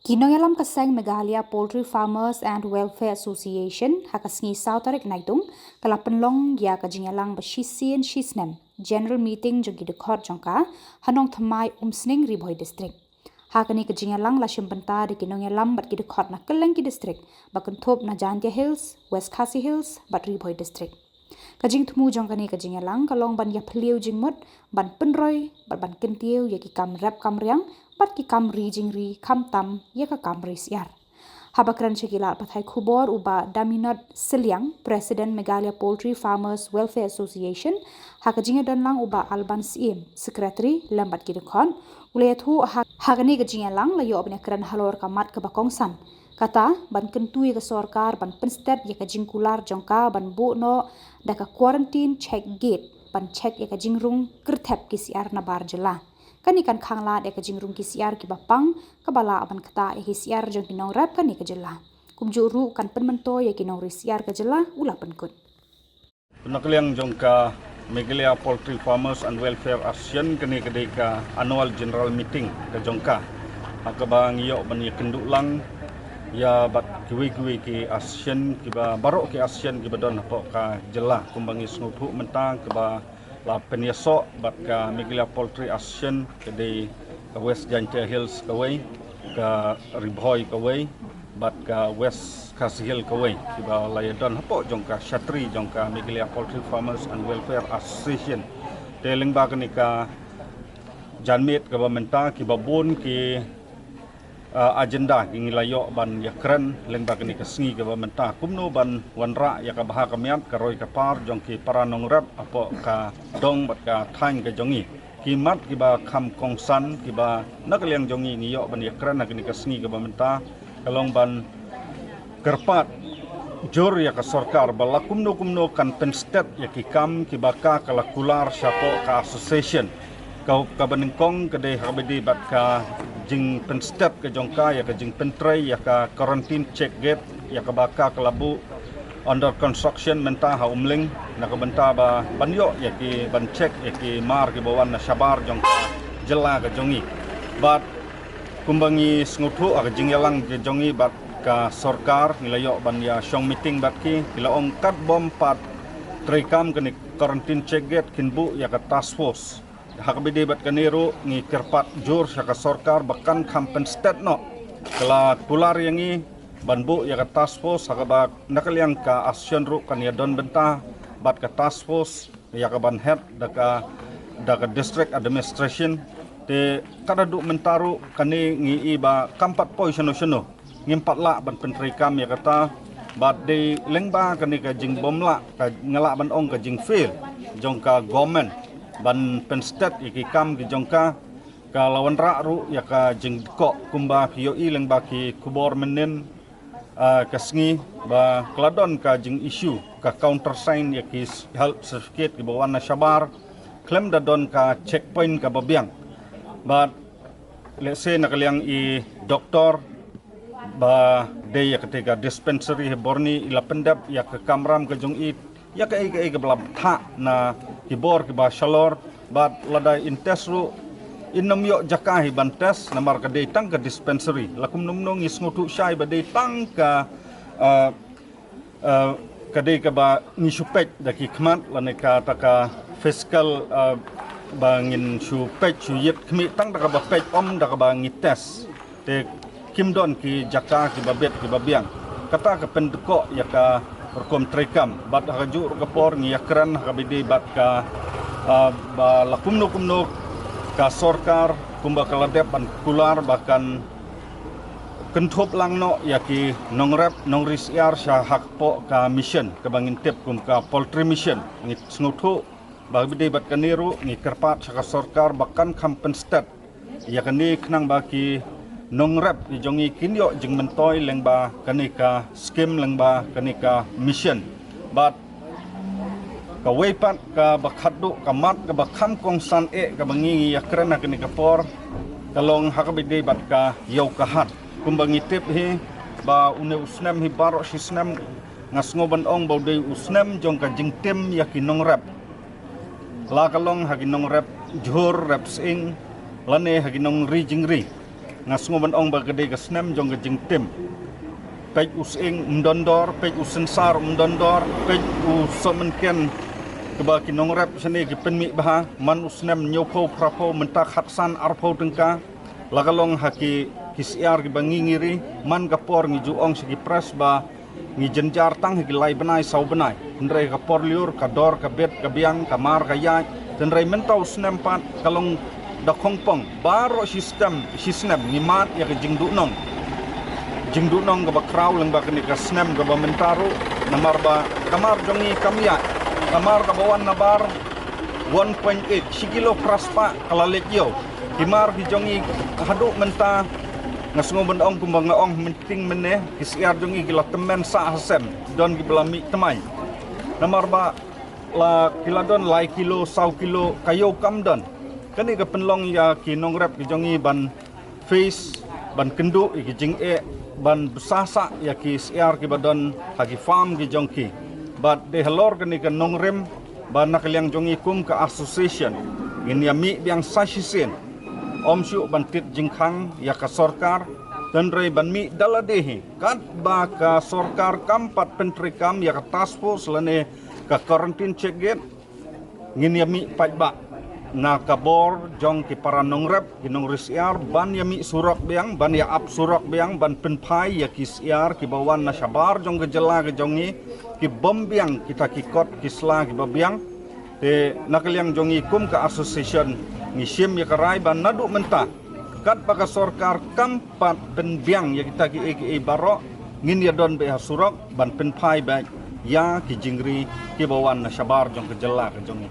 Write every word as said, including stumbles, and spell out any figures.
Ki nongïalam ka seng Meghalaya Poultry Farmers and Welfare Association ha ka sngi saw tarik Naitung ka la pynlong ïa ka jingïalang ba shisien shisnem, general meeting jong ki dkhot jong ka ha Nongthymmai Umsning, Ri Bhoi District. Ha kane ka jingïalang la shim bynta da ki nongïalam bad ki dkhot na kylleng ki district ba kynthup na Jaintia Hills, West Khasi Hills bad Ri Bhoi District. Ka jingthmu jong kane ka jingïalang ka long ban ïaphylliew jingmut, ban pynroi bad ban kyntiew ïa ki kam rep kam riang bad ki kam ri jingri, khamtam ïa ka kam ri syiar. Haba kren sha ki lad pathai khubor u Bah Daminot Sylliang, President Meghalaya Poultry Farmers Welfare Association, ha ka jingïadonlang u Bah Alban Syiem, Secretary, lem bad ki dkhot, u la ïathuh ha, ha kane ka jingïalang la ïoh ban ïakren halor ka mat kaba kongsan, kata ban kyntu ïa ka sorkar ban pynstet ïa ka jingkular jong ka ban buh noh da ka quarantine check gate ban check ïa ka jingrung kyrthep ki syiar nabar jylla. Kane kan khanglad ïa ka jingrung ki syiar kiba pang, kaba lah ban ktah ïa ki syiar jong ki nongrep kane ka jylla. Kumjuh ruh kan pynmyntoi ïa ki nongri syiar ka jylla, u la pynkut. Na ka liang jong ka Meghalaya Poultry Farmers and Welfare Association, kane ka dei ka annual general meeting ka jong ka, ha kaba ngi ïoh ban ïakynduh lang ïa bad kiwei kiwei ki association kiba, baroh ki association kiba don hapoh ka jylla, kumba ngi sngewthuh mynta kaba la pynïasoh bad ka Meghalaya Poultry Association, ka dei ka West Jaintia Hills kawei, ka Ri Bhoi kawei bad ka West Khasi Hills kawei, kiba la ïadon hapoh jong ka shatri jong ka Meghalaya Poultry Farmers and Welfare Association. Te lyngba kane ka janmiet kaba mynta, kiba bun ki, ah, agenda ki ngi la ïoh ban ïakren lyngba kane ka sngi kaba mynta, kumno ban wanrah ïa ka bha ka miat, ka roi ka par jong ki para nongrep hapoh ka dong bad ka thaiñ ka jong ngi. Ki mat kiba kham kongsan kiba na ka liang jong ngi ngi ïoh ban ïakren ha kane ka sngi kaba mynta ka long ban kyrpad jur ïa ka sorkar ba la kumno kumno kan pynstet ïa ki kam kiba ka, ka la kular shapoh ka association. Ka, kaba nyngkong ka dei ha kaba ïadei bad ka jingpynstet ka jong ka ïa ka jingpyntrei ïa ka quarantine check gate, ïa kaba ka, ka la buh under construction mynta ha Umling, na ka bynta ba ban ïoh ïa ki, ban check ïa ki mar kiba wan na shabar jong ka jylla ka jong ngi. Bad kumba ngi sngewthuh ha ka jingïalang ka jong ngi bad ka sorkar, ngi la ïoh ban ïa shong meeting bad ki, ki la ong katba ym pat treikam kane quarantine check gate kin buh ïa ka task force. Ha kaba ïadei bad kane ruh ngi kyrpad jur sha ka sorkar ba kan kham pynstet noh. Ka la kular ïa ngi ban buh ïa ka task force, ha kaba na ka liang ka association ruh kan ïadon bynta bad ka task force ïa ka ban head da ka, da ka district administration. Te ka da duh mynta ruh kane ngi i ba kam pat poi shano shano, ngim pat lah ban pyntreikam ïa kata. Bad dei lyngba kane ka jingbymlah, ka nga lah ban ong ka jingfail jong ka government ban pynstet ïa ki kam ki jong ka, ka la wanrah ruh ïa ka jingdkoh, kumba phi ïohi lyngba ki khubor mynnin, ah, ka sngi ba ka la don ka jingissue ka countersign ïa ki s-, health certificate kiba wan na shabar khlem da don ka checkpoint kaba biang. Bad lehse na ka liang i doktor ba dei ïa kata ka dispensary ha Borni i la pyndep ïa ka kamram ka jong i ïa kaei kaei kaba la bthah na ki bor kiba shalor. Bad lada in test ruh in ym ïoh jaka hi ban test namar ka dei tang ka dispensary. La kumno kumno ngi sngewthuh shai ba dei tang ka, ah, ah, ka dei kaba ngi shu peit da ki khmat lane kata ka physical, ah, ba ngin shu peit shu ïit khmih tang da kaba peit, ym da kaba ngi test. Te kim don ki jaka kiba bit kiba biang. Kata ka pyndkoh ïa ka rukom treikam. Bad ha kajuh ruh ka por ngi ïakren ha kaba ïadei bad ka, ah, ba la kumno kumno ka sorkar kumba ka la dep ban kular ba kan kynthup lang noh ïa ki nongrep nongri syiar sha hapoh ka mission kaba ngin tip kum ka poultry mission. Ngi sngewthuh ba ha kaba ïadei bad kane ruh ngi kyrpad sha ka sorkar ba kan kham pynstet ïa kane khnang ba ki nongrep ki jong ngi kin ïoh jingmyntoi lyngba kane ka skim, lyngba kane ka mission. Bad kawei pat kaba khatduh, ka mat kaba kham kongsan eh kaba ngi ngi ïakren ha kane ka por ka long ha kaba ïadei bad ka ïew ka hat. Kumba ngi tip hi ba une u snem hi baroh shi snem nga sngew ban ong ba u dei u snem jong ka jingtim ïa ki nongrep. La ka long ha ki nongrep jhur rep sying lane ha ki nongri jingri. Nga sngew ban ong ba ka dei ka snem jong ka jingtim. Peit u sying um don dor, peit u synsar um don dor, peit u sohmynken kaba ki nongrep shane ki pynmih bha, man u snem hynñiewphew phraphew mynta khatsan arphew tyngka. La ka long ha ki, ki syiar kiba ngi ngi ri, man ka por ngi ju ong sha ki press ba ngi jynjar tang ha ki lai bnai saw bnai. Hynrei ka por lyiur, ka dor ka bit, ka biang, ka mar ka ïaid. Hynrei mynta u snem pat ka long da khongpong. Baroh shi snem, shi snem ngi mad ïa ka jingduhnong. Jingduhnong kaba khraw lyngba kane ka snem kaba mynta ruh, namar ba ka mar jong ngi kam ïaid. Ka mar kaba wan nabar one point eight, shi kilo phra spah ka la leit ïew. Ki mar ki jong ngi haduh mynta, nga sngew ban ong kumba nga ong mynting mynne, ki syiar jong ngi ki la tymmen sah ha sem, don kiba la mih thymmai. Namar ba la ki la don lai kilo, saw kilo, ka ïew kam don. Kane ka pynlong ïa ki nongrep ki jong ngi ban face, ban kynduh ïa ki jingeh, ban bsa sah ïa ki syiar kiba don ha ki farm ki jong ki. Bad dei halor kane ka nongrim ba na ka liang jong ngi kum ka association ngin ïa mih biang sa shisien. Ym shuh ban tied jingkhang ïa ka sorkar, hynrei ban mih da lade hi. Katba ka sorkar kam pat pyntreikam ïa ka task force lane ka quarantine check gate, ngin ïa mih paidbah na ka bor jong ki para nongrep, ki nongri syiar, ban ïa mih surok biang, ban ïa ap surok biang, ban pynphai ïa ki syiar kiba wan na shabar jong ka jylla ka jong ngi, ki bym biang kita ki kot ki sla kiba biang. Te na ka liang jong ngi kum ka association ngi shim ïa ka rai ba naduh mynta, katba ka sorkar kam pat pynbiang ïa kita kiei kiei baroh, ngin ïa don beit ha surok ban pynphai beit ïa ki jingri kiba wan na shabar jong ka jylla ka jong ngi.